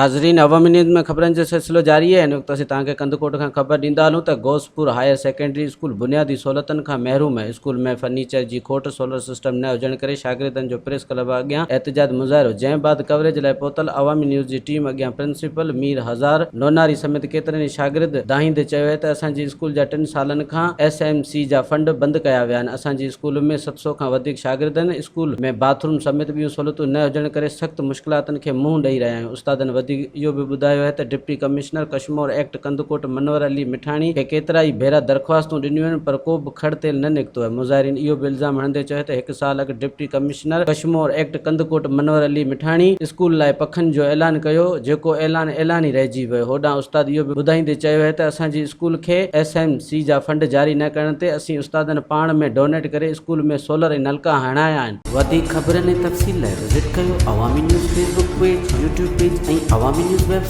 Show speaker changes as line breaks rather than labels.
ناظرين عوامي نيوز ۾ خبرن جو سلسلو جاري آهي هن وقت اسين توهان کي ڪنڌڪوٽ کان خبر ڏيندا هلون ته غوثپور هائير سيڪنڊري اسڪول بنيادي سهولتن کان محروم آهي اسڪول ۾ فرنيچر جي کوٽ سولر سسٽم نه هجڻ ڪري شاگردن جو پريس ڪلب اڳيان احتجاج مظاهرو جنهن بعد ڪوريج لاء پهتل عوامي نيوز جي ٽيم اڳيان پرنسپل مير هزار نوناري سميت ڪيترن ئي شاگرد دانهيندي چيو آهي ته اسان جي اسڪول جا ٽن سالن کان ايس ايم سي جا فنڊ بند ڪيا ويا آهن اسان جي اسڪول ۾ 700 کان وڌيڪ شاگرد آهن اسڪول ۾ باٿ روم سميت ٻيون سهولتون نه هجڻ ڪري سخت مشڪلاتن کي منهن ڏئي رهيا آهيون استادن وڌيڪ اهو به ٻڌايو آهي ته deputy commissioner Kashmore act Kandhkot Munawar Ali Mithani کي ڪيترائي ڀيرا درخواستون ڏنيون آهن پر ڪو به کڙ تيل نه نڪتو آهي مظاهرين اهو به الزام هڻندي چيو ته هڪ سال اڳ deputy commissioner Kashmore act Kandhkot Munawar Ali Mithani school لاء پکن جو اعلان ڪيو جيڪو اعلان اعلان ئي رهجي ويو هوڏانهن استاد اهو به ٻڌائيندي چيو آهي ته اسان جي اسڪول کي ايس ايم سي جا فنڊ جاري نه ڪرڻ تي اسين استادن پاڻ ۾ ڊونيٽ ڪري اسڪول ۾ سولر ۽ نلڪا هڻايا آهن.
وڌيڪ خبرن ۽ تفصيل لاء وزٽ ڪيو Awami news Facebook page, YouTube page ۽ Awami news website.